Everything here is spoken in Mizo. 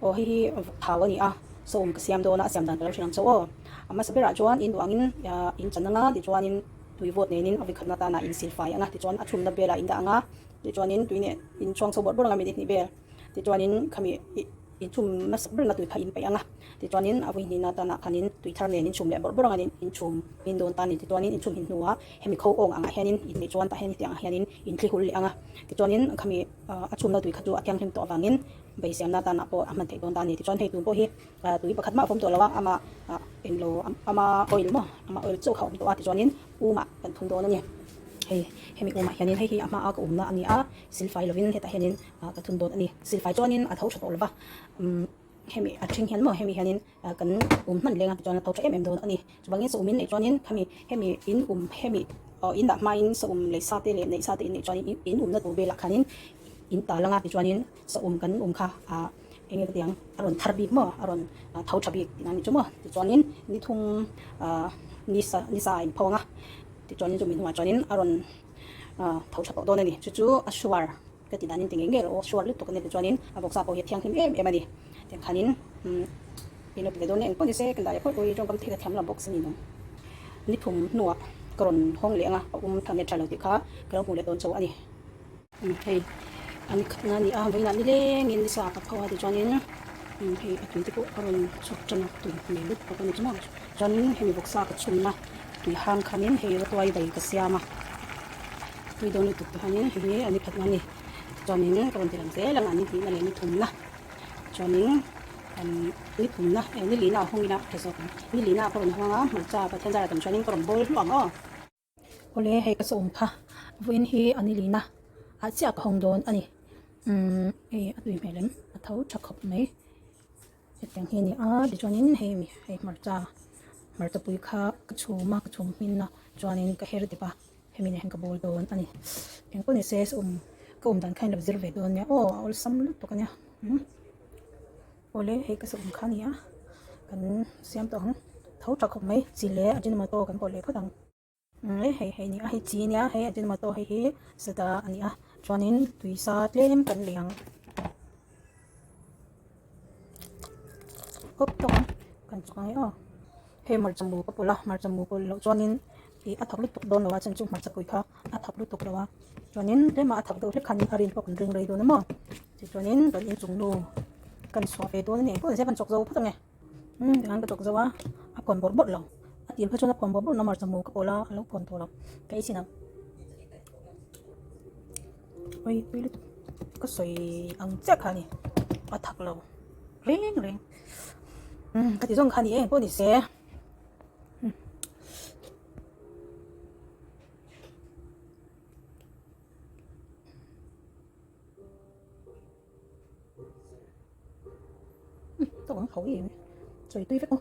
Aw hei hi vawk thau a ni a, sawm ka siam dawn a, a siam dan ka lo hre ang chauh aw. A hmasa berah chuan in duh angin in chan anga tichuanin tui vawt nenin a vikhatna tana in silfai anga tichuan a chhumna belah in dah anga tichuanin tui nen in chhuang chho bawrh bawrh anga minute hnih vel tichuanin khami in chhum hmasa berna tui kha in paih anga tichuanin a vawi hnihna tanah khanin tui thar nen in chhum leh bawrh bawrh anga in chhum in dawn tan a ni tichuanin in chhum hin hnuah hemi kho awng angah hianin in neih chuan tah hian hetiang ah hianin in thli hul leh anga tichuanin khami a chhumna tui kha chu a thianghlim tawh avangin Beisemna tanah pawh a hman theih dawn ta a ni. Tichuan hei tun pawh hi tui pakhat mah a vawm tawh lo a, ama englo ama oil maw ama oil chauh kha a awm tawh a, tichuanin umah kan thun dawn a ni. Hei hemi umah hianin hei hi a hmaa ka umna a ni a, silfai lovin hetah hianin ka thun dawn a ni. Silfai chuanin a tho tha tawh lo va, hemi a then hian maw hemi hianin kan um hman leng a tichuan a tho tha em em dawn a ni. Chuvangin sa umin neih chuanin khami hemi in um hemi aw in dah hmain sa um lei sa te leh neih sa te in neih chuanin in umna tur velah khanin in tal anga tichuanin sa um kan um kha ah eng nge ka ti ang a rawn thar bik maw a rawn tho tha bik tihna a ni chu maw tichuanin ni thum ah ni sa ni sa a inpho anga tichuanin chumi hnungah chuanin a rawn ah tho tha tawh dawn a ni chu chu a suar ka ti danin ti ngei ngei rawh aw suar lutuk a ni tichuanin a vawksa pawh hi a thianghlim em em a ni tiang khanin umm ilo ti ve dawn nia engpawh ni se ka dah leh phawt pawh hi tawngkam thei ka thiam lo bawk si ni nung ni thum hnuah ka rawn hawng leh anga a um tha nge tha lo tih kha ka lo hmuh leh dawn chauh a ni. Hei a ni khatna a ni a vawiinah nilengin ni sa ka pho a tichuanin hei a tui te pawh a rawn chhuak tan a tui hmel lutuk a ni chu maw chuanin hemi vawksa ka chhumna tui hang khanin hei rawtuai dai ka siam a tui dawn lutuk te khanin hei hi a ni khatna a ni tichuanin ka rawn ti lang zel ang a ni hnihna leh ni thumna chuanin ni thumna eh ni lihna a hawng ila tha zawk ang ni lihna ka rawn hawng a hmarcha Pathian zara tam chuanin ka rawn bawl hluah ang aw. Awle hei ka sawm kha vawiin hi a ni lina ah chiah ka hawng dawn a ni umm hei a tui hmel em a tho tha khawp mai hetiang hi a ni a tichuanin hei mi hei hmarcha hmarcha pui kha ka chhum a ka chhum hmin a chuanin ka her dep a hemi nen hian ka bawl dawn a ni engpawh ni se sawm ka awm dan kha in lo zir ve dawn nia aw a awlsam lutuk a nia umm awle hei ka sawm kha a ni a kan siam tawh ang tho tha khawp mai chi leh ajinomoto kan pawlh leh phawt ang. Hei hei ni a hei chi nia hei ajinomoto hei hi sata a ni a chuanin tui sa tlem kan lei ang kawp tawk ang kan chawk ang e aw hei hmarcha mu ka pawlh a hmarcha mu pawlh loh chuanin ih a thak lutuk dawn lo a chuan chu hmarcha pui kha a thak lutuk lo a chuanin tlema a thak deuh hlek khanin a rin pawh kan ring rei dawn a maw tichuanin kan inchung nu kan chhuah ve dawn a ni engpawh ni se kan chawk zo phawt ang e. Umm tihian ka chawk zo a a kawn bawrh bawrh lo a tir kha chuan a kawn bawrh bawrh lo hmarcha mu ka pawlh a a lo kawn tawh lo ka ei chin ang ui tui lutuk ka sawi ang chiah kha a ni a thak lo reng reng umm ka ti zawng kha a ni e engpawh ni se. Tawng ho em chawi tui vek aw.